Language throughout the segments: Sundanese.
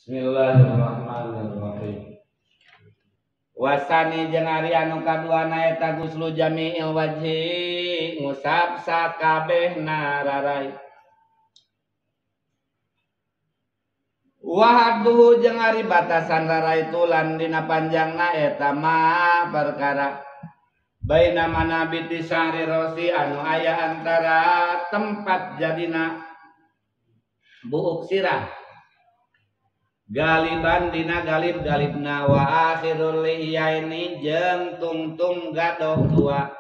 Bismillahirrahmanirrahim. Wasani jeung ari anu kaduana eta guslu jami'il wajhi ngusap sakabehna rarai. Wahadduhu jeung ari batasan rarai tulan dina panjangna eta ma perkara baina manabiti syahri rosi anu aya antara tempat jadina buuk sirah galiban dina galib galibna wa akhirul lihyaini jeung tungtung gadok dua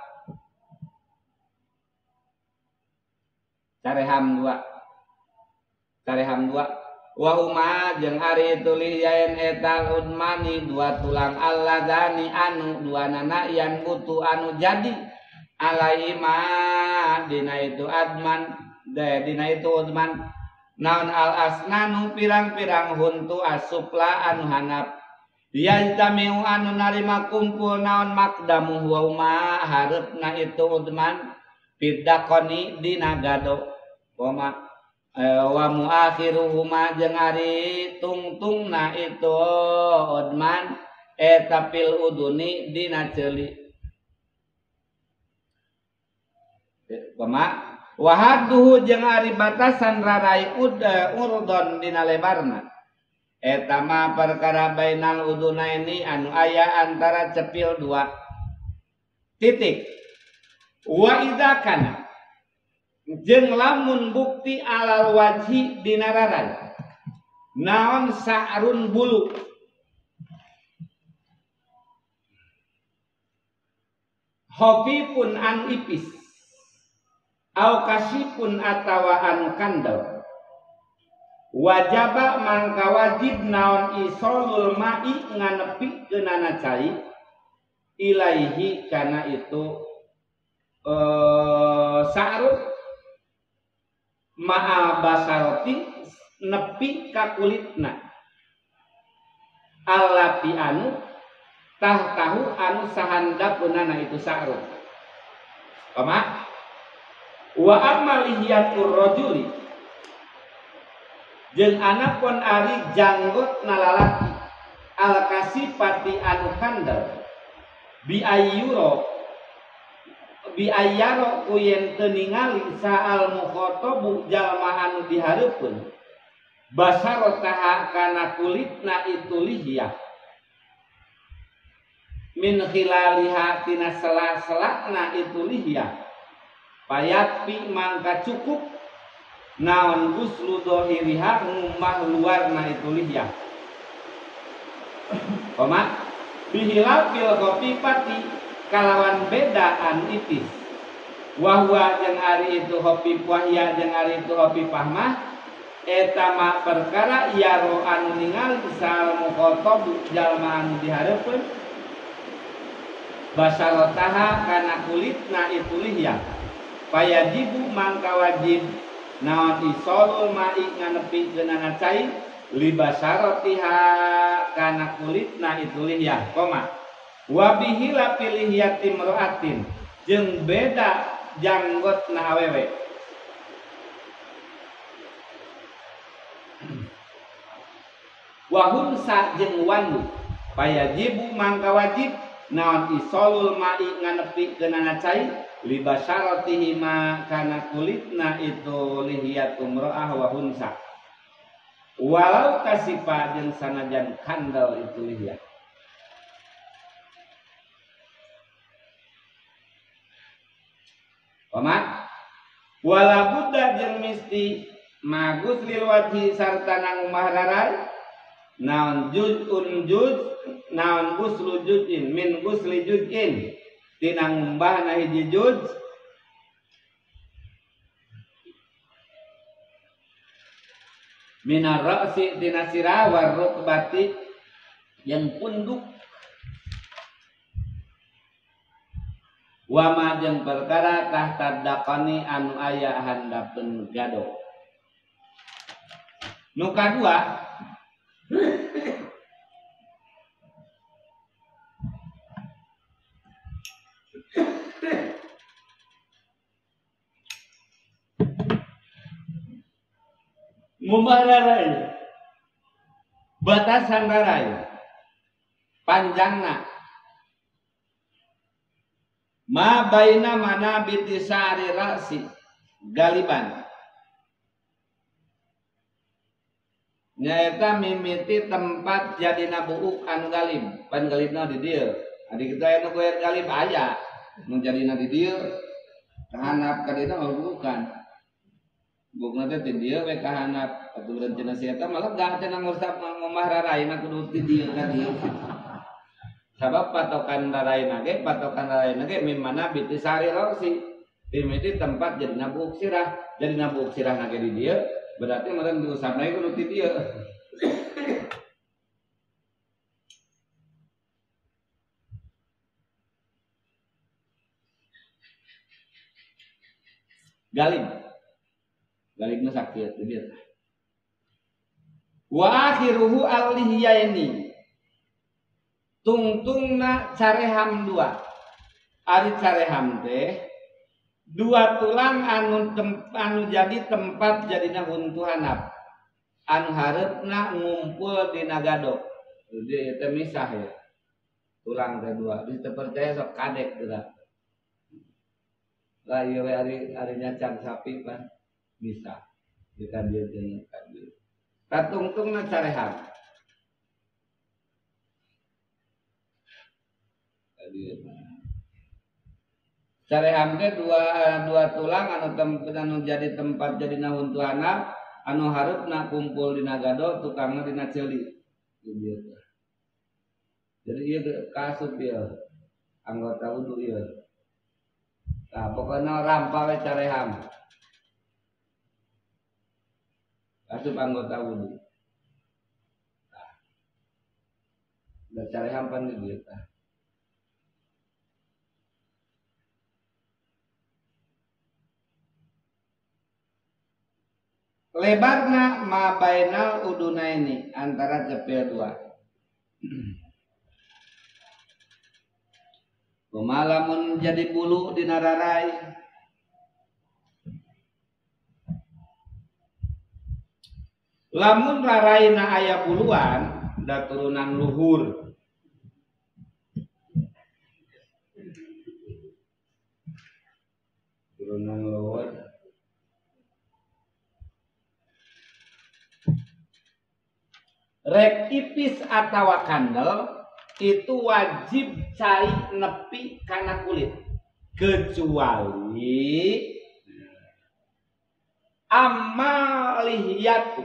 careham dua careham dua wa huma jeung ari itu lihyain eta udmani dua tulang alladani anu dua nana yan butuh anu jadi alaima dina itu adman dina itu udman naon al asnanu pirang-pirang huntu asupla anu hanap yajtamiu anu narima kumpul naon makdamu wa uma hareupna itu udman fidaqoni dina gado wa wa muakhiruhuma jeung ari tungtungna itu udman eta fil uduni dina ceuli koma wahadduhu jeung ari batasan rarai urdon dina lebarna eta mah perkara bainal udunaini anu aya antara cepil dua titik wa idza kana jeung lamun bukti alal wajhi dina rarai naon sa'run bulu khafifun anu ipis au kasipun atawa anu kandel wajaba mangka wajib naon isolul ma'i nganepi keunana cai ilaihi kana itu sa'run ma'al basaroti nepi ka kulitna allati anu tah tahu anu sahandapeunana itu sa'run koma wa amma lihiyatur rajuli jeung anapun ari janggot nalalaki al kasifati anu kandel bi ayyuro bi ayyaro ku yen teu ningali saal mukhatabu jalma anu dihareupeun basarataha kana kulitna itu lihiyah min khilaliha tina sela-selana itu lihiyah payakpi mangka cukup naon guslu dohiriha ngumah luarna itu lihya koma bihilafil khafifati kalawan beda anu ipis wahwa jeung ari itu khafif wahya jeung ari itu khafifah mah eta mah perkara yaro anu ningali sal mukhatab jalma anu dihareupeun basarataha kana kulitna itu lihya payajibu mangka wajib naon isolul ma'i nganepi keunana cai libasaratiha kana kulitna itu lihyah koma wa bihi lihiyati imra'atin jeung beda janggotna awewe wa hunsa jeung wandu payajibu mangka wajib naon isolul ma'i nganepi keunana cai libasaratihi ma kana kulitna itu lihiyat umro'ah wa hunsa walau kasifa jeung sanajan kandel itu lihiyat koma wala budda jeung misti magus lil wajhi sarta nangumah rarai naon juz'un juz naon guslu juz'in min gusli juz'in tina ngumbahna hiji juz minar ra'si tina sirah war rukbati yang punduk wama jeung perkara tahta daqani anu aya handapeun gado nu kadua ngumbah rarai Batasan rarai panjangna ma baina mana bitisari ra'si galiban nyaeta mimiti tempat jadina buuk anu galib pan galibna di dieu adi kitu aya nu goer galib aya nu jadina di dieu kahanap ka dina mah bukan buukna teh ti dieu we kahanap atuh rencana si eta malah gak cenah ngusap ngomah raraina kudu ti dieu ka dieu sabab patokan raraina ge mimana bitisari rosi mimiti tempat jadina buuk sirah jadina buuk sirah na ge di dieu berarti meureun diusapna kudu ti dieu. Galib galibna sakieu teu dieu. Wa akhiruhu al-lihyaini tungtungna careham dua. Ari careham teh dua tulang anu jadi tempat jadina huntu hanap anu hareupna ngumpul dina gado. Jadi teh misah ya tulang teh dua bisa percaya sok kadek geura lah ieu we ari nyacang sapi pan bisa jika dia jeung ka dieu katungtungna careham tadi careham teh dua tulang anu jadi tempat jadina huntu hanap anu hareupna kumpul dina gado tukangna dina ceuli. Jadi ieu kaasup ieu anggota wudu ieu. Nah, pokoknya rampa we careham asup anggota wudu. Nah, da careham pan di dieu tah. Lebarna ma bainal udunaini antara cepil dua. Kumalamun jadi bulu dina rarai lamun raraina aya buluan da turunan luhur turunan luhur rek ipis atawa kandel itu wajib cai nepi kana kulit kecuali amalihiyatu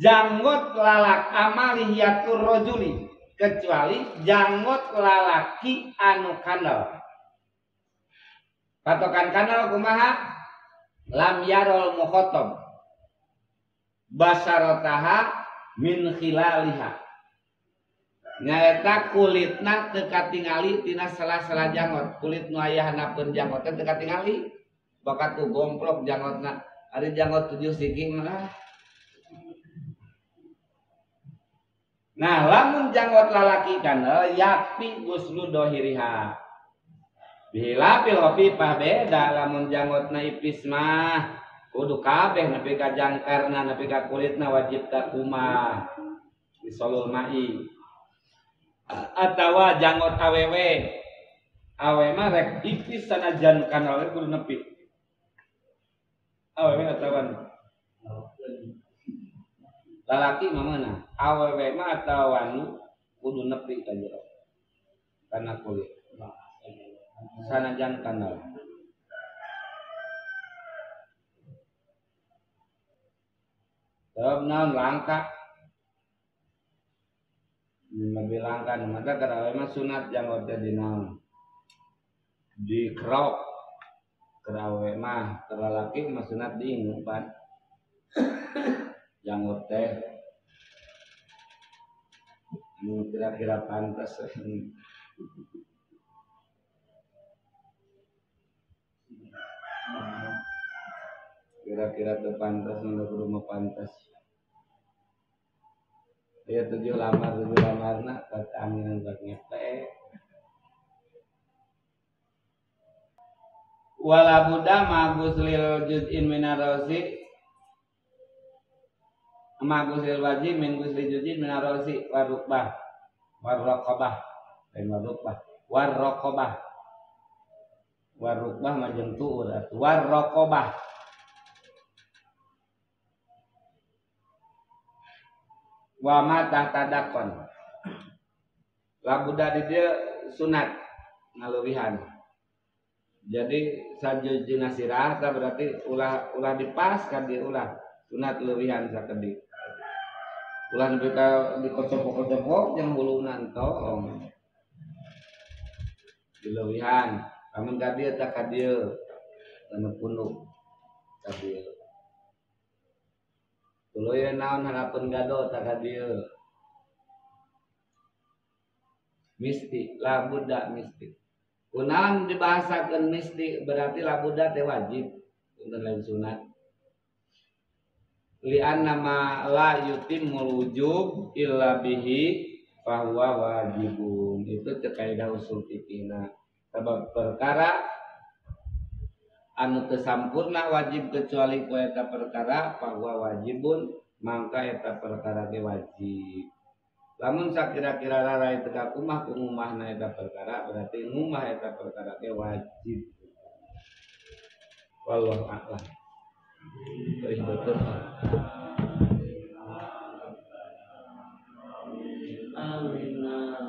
janggot lalak amalihiyatu rojuli kecuali janggot lalaki anu kandel. Patokan kandel kumaha lam yarol mukhotob basarotaha min khilaliha nyaeta kulitna teu katingali tina sela-sela janggot kulit nu aya handapeun janggot teh teu katingali bakat ku gomplok janggotna ari janggot 7 sigi mah. Nah lamun janggot lalaki kana yapi guslu dohiriha bila pil khafifah beda lamun janggotna ipis mah kudu kabeh nepi ka jangkarna nepi ka kulitna wajib ka kumah disolul mai atawa janggot awewe awe mah rek ipis sanajan kana we kudu nepi awewe atawa lalaki mah mana awewe mah atawa nu kudu nepi ka jero kana kulit sanajan kana. Sebab naon langka lebih langka maka karawe mah sunat janggot teh di naon dikerok karawe mah lalaki mah sunat diingu pan janggot teh nu kira-kira pantas. Kira-kira tuh pantas menurut rumah pantas. Ya 7 lamar 7 lamarna kata angin bak ngepe. Wala buddha ma guslil juz'in minarosi Ma guslil wajib min gusli juz'in min ar-ra'si warukbah warraqabah lain warukbah warraqabah warukbah mah jeung tuur atuh warraqabah wa ma tahtadakon labuda di dieu sunat ngaluwihan. Jadi sajujuna sirah tah berarti ulah ulah dipas ka dieu ulah sunat leuwihan sakedik. Ulah nepi ka dikocopok-kocopok jeung huluna entong. Dileuwihan lamun ka dieu tah ka dieu anu punduk ka dieu. Tuluy naon harapeun gado tah ka dieu. Misti labuda misti. Kunaon dibahasakeun misti berarti labuda teh wajib punten lain sunat. Li'anna ma la yutimmul wujub illa bihi fahuwa wajibun. Itu kaidah usul fikihna. Sebab perkara anu teu sampurna wajib kecuali ku eta perkara fahuwa wajibun mangka eta perkara ge wajib. Lamun sakira-kira rarai teu kakumah ku ngumahna eta perkara berarti ngumah eta perkara ge wajib. Wallahu a'lam. Terus betul. Alhamdulillah.